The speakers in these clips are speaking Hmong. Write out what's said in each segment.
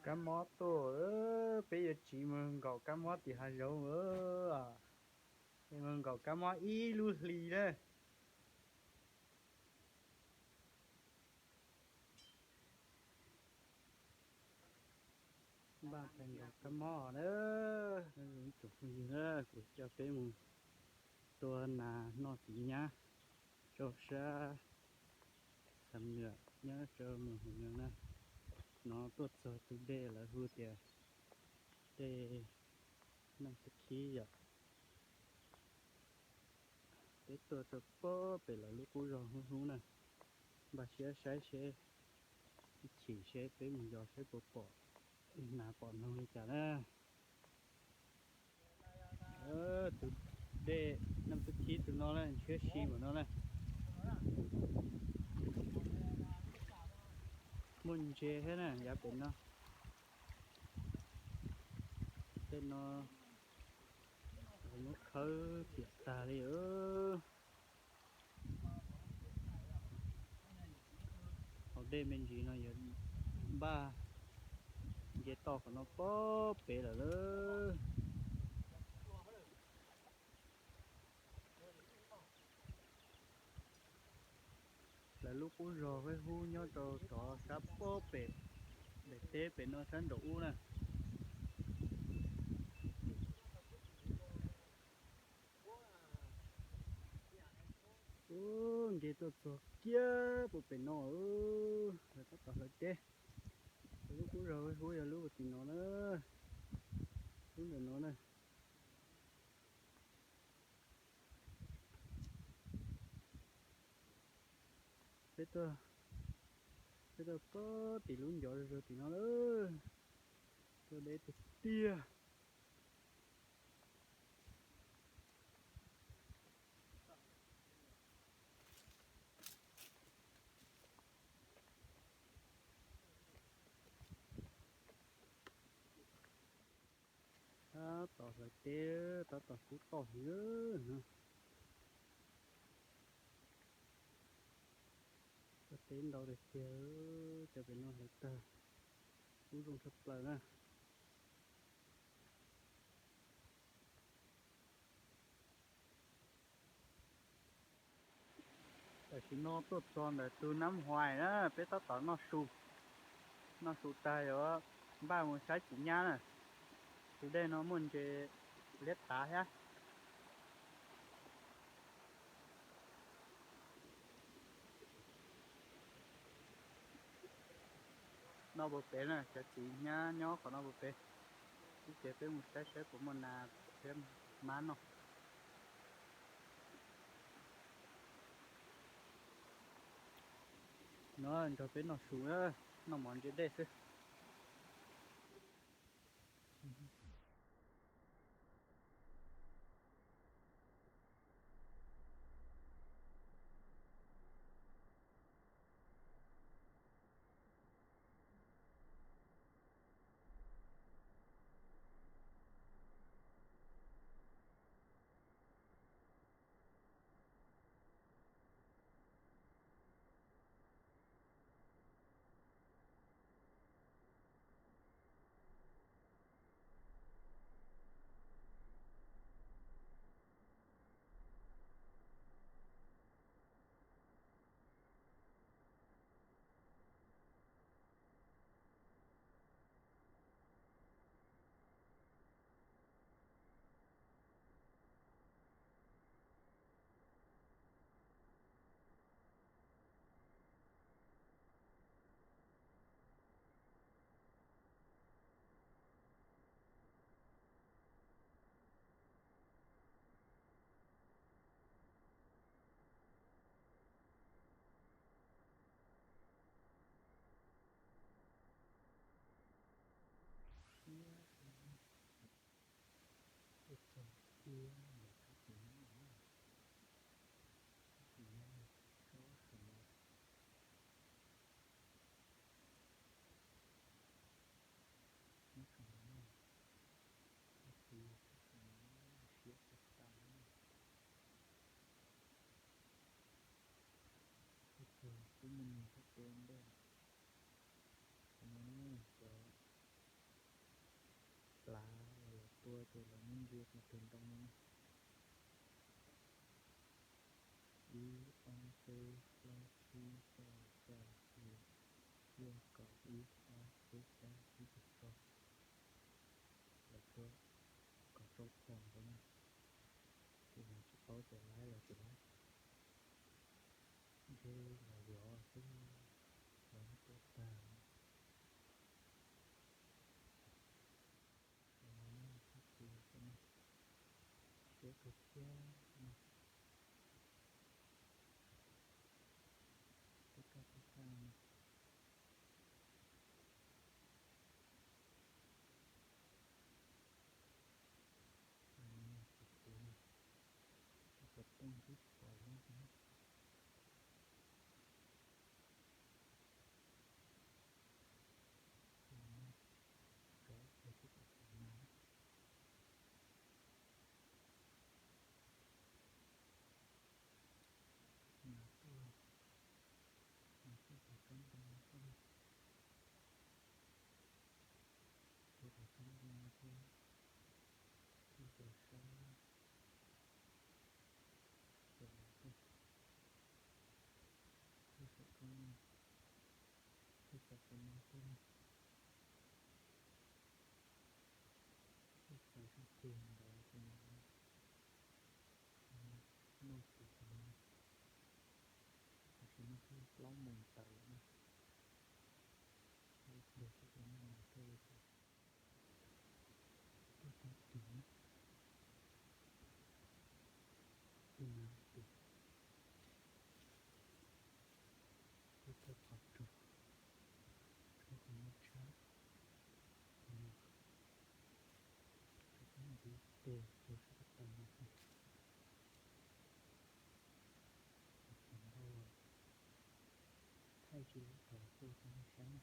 Kab mob tuaj, peb yuav tsiv mus nkaum kab mob tim hav zoov. Mus nkaum kab mob ib lub hlis na. Npaj pais nkaum kab mob na. Tsoom phooj ywg na, kuv coj peb mus tua nas noj txiv nyab rau sab Xam Nuam nyob rau Moos Hoo Nyoos na. No tuaj txog tus dej lawv hu tias dej Nam Xab Khib yom. Peb tuaj rau pob pem lawv lub qub zog hub hub na. Npaj siab saib seb, ib chim seb peb mus yos seb puas pom nas pom noog li cas na. Tus dej Nam Xab Khib tus no na, ntshiab si npaum no na. Muaj ntses thiab na yav pem no. Tej no muab khawb piam tag li. Hauv dej me ntsis no yuav npaj nce toj qhov no pob pem lawm lauj. Lawv lub qub zog Huab Hub nyob rau tov sab pob pem daim teb pem no sab nraum ub na. Ub, nce tuaj txog kiag puag pem no, lawv tab tom hlawv teb. Lawv lub qub zog Huab Hub yog lub tim no na, lub ntawm no na. Peb tuaj, peb tuaj pob tim lub ncov zog tim no lawm, tuaj deb tiag tiag. Tab tom hlawv teb, tab tom kub toj heev no. Tuaj teb ntau tiag tiag, cov pem no hlawv tag, kub zoo tshaj plaws na. Tam sim no tuaj txog ntawm tus Nab Huais na, peb tab tom noj su, noj su tag yuav npaj mus saib txiv nyab na. Tus dej no muaj ntses liab tav thiab. Noj puag pem na, cov txiv nyab nyob qhov no puag pem. Ib chim peb mus saib saib puas muaj nas thiab mab noj. No nrog peb noj su, noj mov ntsia dej xwb. tua ces lawv muab ntsia qhov twg ntoo no na. Ib, ob, peb, plaub, tsib, rau, xya, yim, cuaj, kaum, ib, ob, peb, plaub, tsib, rau, rau. Lawv tua kom rau phom ntawd na, ces yog tsis paub tias laib los tsis laib, ntshe los yog xwb, lawv muab tua tag. Ces no na, txhob txwv xwb na, siab kawg thiab no, tej kab tej tag no. Tus kuv no, tus xov tooj twb pom zoo kawg. Ces no, rov ib pliag thiab kom txog no na. No tuaj, no tuaj pom kab ntoo no tuaj na. Tuaj pom kab ntoo no thiab, tuaj pom sab, ces no tuaj, tuaj saum roob no, tuaj saum qhov no tuaj na. Tuaj txais sab ceg ntawd ces no, noj txiv qhov no na. Tam sim no twb plaub moos tawm lawm na, ib pliag thiab ces noj los tuaj li ces tuaj tau tus na, tuaj na tus, tuaj tau qhov rug, rug qhov no tshab, qhov no, rug tau ntxiv tes rug sab ko taw no xwb. Ces npau los thaij tsis lub thaum tuaj rau nej saib na.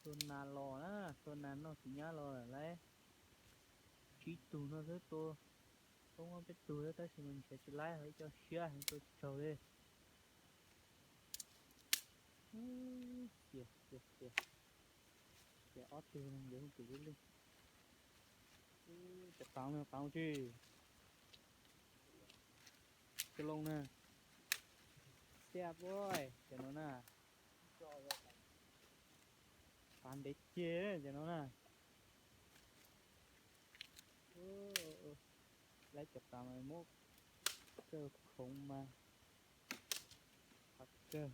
Tua nas los na, tua nas noj txiv nyab los lawm lauj. Tsib tug no xwb tua, poob ob peb tug xwb tab sis mas nrhiav tsis laib, ho ib co siab heev tua tsis raug li. Cia, cia, cia, cia ob tug no nkawd hu pem lub lwj. Cov qav no qav tsi, cov loo na, xiab puab cov no na, qav ntev ceg cov no na. Lawv cov qav mas muab kaw khoov mas qav kawg.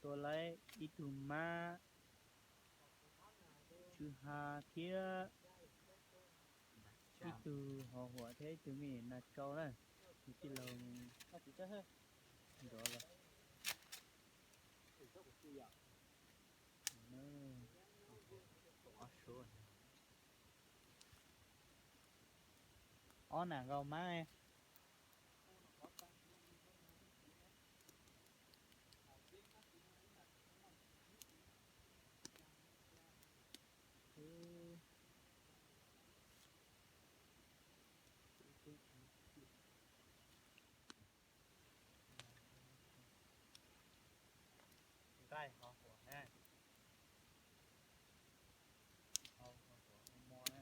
Tua lawv ib tug mab tsw ha thiab ib tug hos huam thiab ib tug me nas tsau na. Tus tij laug nrov los. Ob nas nkaus mab. Nqaij hos huam na, hos huam hos mos na.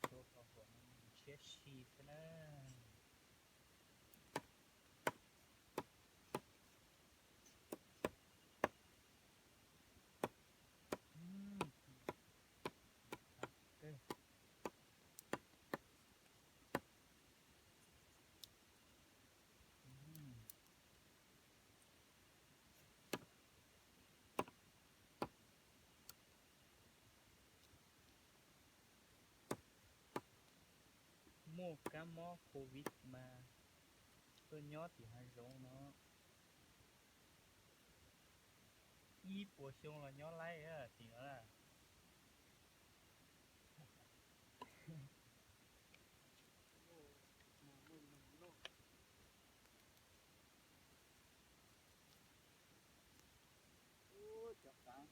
Tus hos huam no ntshiab si xwb na. Muaj kab mob covid mas tuaj nyob tim hav zoov no ib puas xyoo los nyob laib tim no na. Cov qav,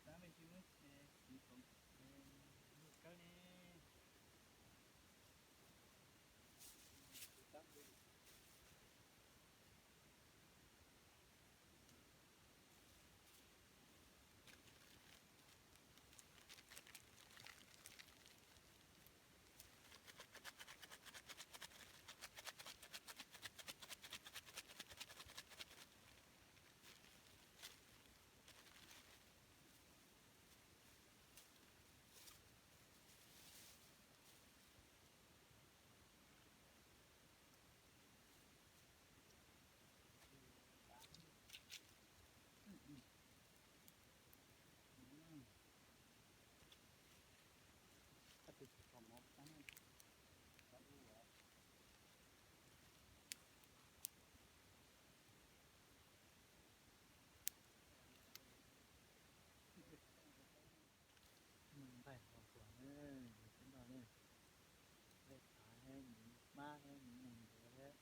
tab me ntsis muab siv kom luj kawg ne. Noj nqaij hos huam na, nws twb noj na. Nqaij qav thiab, nws mab thiab, nws noj ntawd thiab.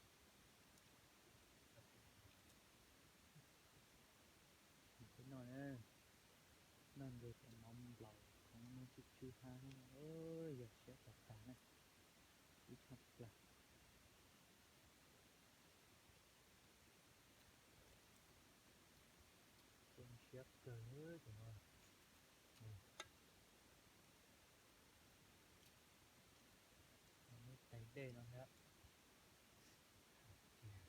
Nws twb noj na, noj ntawd cov mov nplaum khoov no tsw tsw ha, yog siab tag tag na, siab tshaj plaws. Siab kawg cov no. Lub tais dej no thiab. Hais tias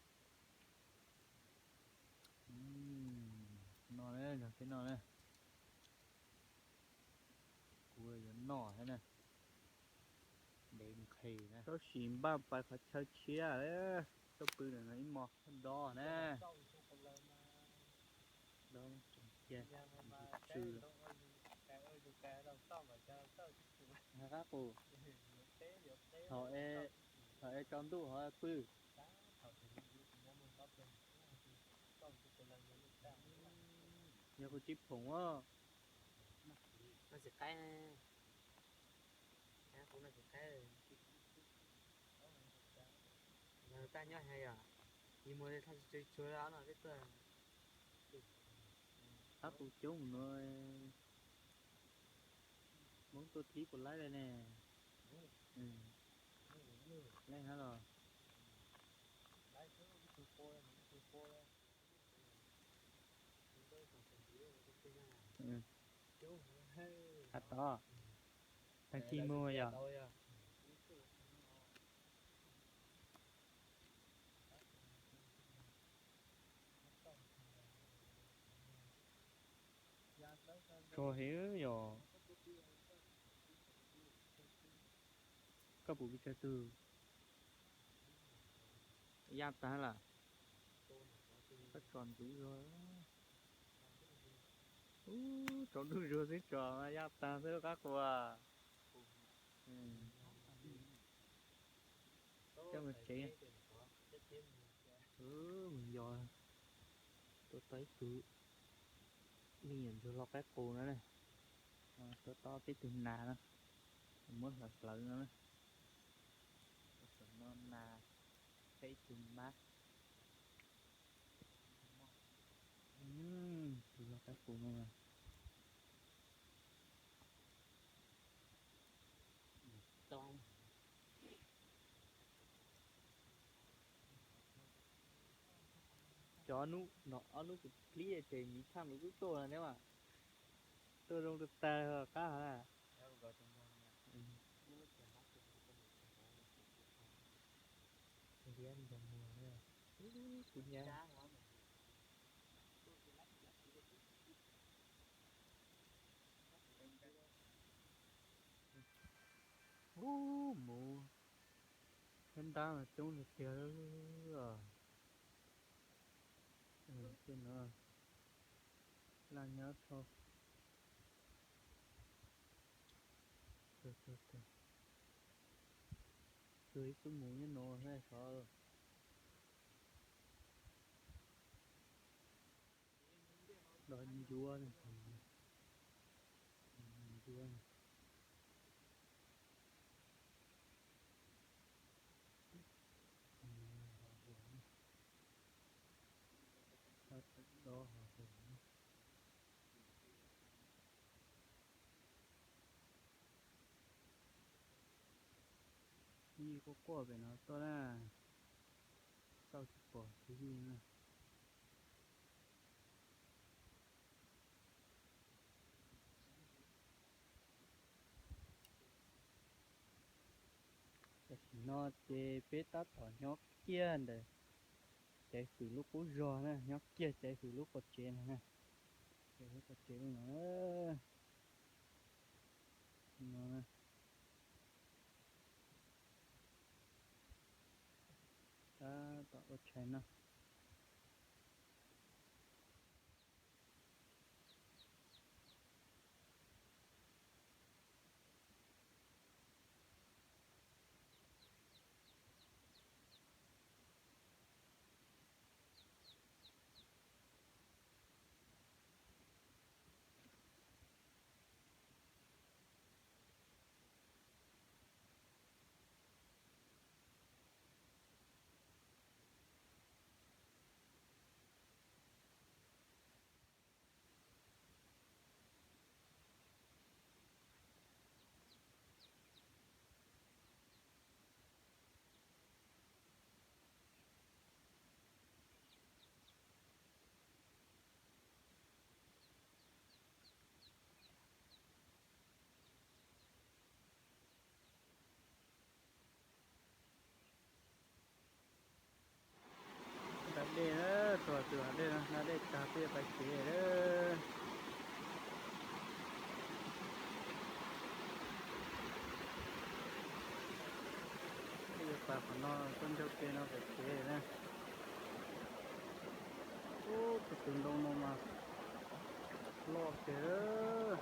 noj thiab na. Ntev nqhis na. Tab sis npaj pais qhov chaw tshiab, tau pw ntawm no ib hmos dob na. Dob tseem cia tsw. Qab qus, thaum es tsaus ntuj ho pw. Yog kuv tsis phoom os. Noj tsis qaib, kuv noj tsis qaib. Yog tag nyob heev yom, yus mus li thaj tsw tsw no peb tuaj. Qab qus coob no, Hmoob tuaj thib puas laib li ne. Leej hab los. Qab tod, tag kis mus yom. Tso heev yom. Koj puas pes tsawg tug? Yaj tag lawm. Koj tso ntxuv zog. Ub, tsaus ntuj zog xwb tso yaj tag xwb qab qus. Coj mus tsev. Mus yos, tua tau ib tug me nyuam ntsuag hlau qaib qus no na. Tua tau tib tug nas no, muab hlawv hlawv no na. Tam no nas thiab ib tug mab. Tus hlau qaib qus no. Cov hnub no ob hnub kuv plib ces miv tshaj kuv twb tuaj no thiab mas. Tuaj zoo rau tag qab hov na. Liab nrog muag, kuv nyab. Ub, muv thiab ntab mas coob tiag tiag. Tej no laj nyab dhau. Tuag ib tug muv nyob no thiab sov. Dov ncuab, ncuab. Dov ho huv. Ib quaj quaj pem no tuaj na, xauj tsis pom tus yij na. Tam sim no ces peb tab tom nyob kiag ntawm Caiv Hwm lub qub zos na, nyob kiag Caiv Hwm lub qhov tsev no na. Caiv Hwm lub qhov tsev no. No, tab tom ua tshais no. Qhov no tuaj ncauj ke no pem kev na. Ub, tus ntoo no mas loj tiag.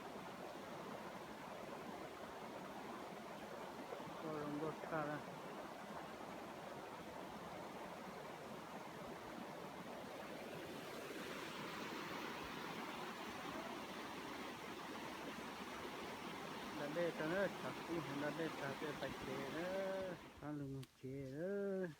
Loj zoo nkauj tshaj na. Nram dej tag na, tshav kub heev, nram dej tag peb pais kev na, rov qab los mus kev.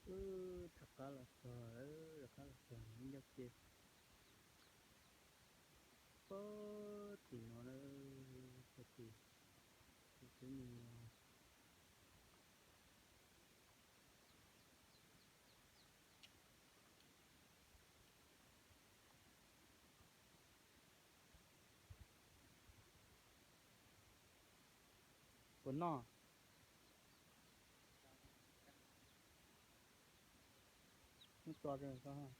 Rov qab los txog, rov qab los txog ncauj ke pem tim no lawm, pem tim, tim twb mus. Puas noj? Muab tso rau koj.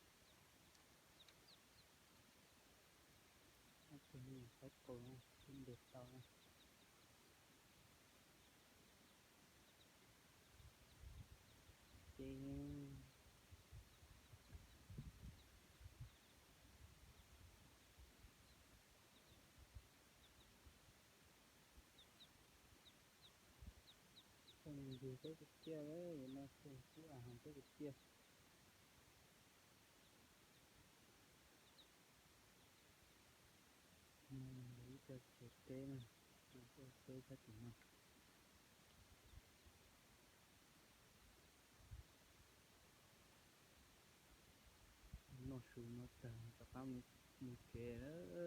Ob tug me nyuam qaib qus na, twb ntes tau na. Ces txog ntug teb tiag tiag, no txog teb, hav teb tiag tiag. Ib co tsev teb na, teb sab tim no. Noj su no tag rov qab mus kev.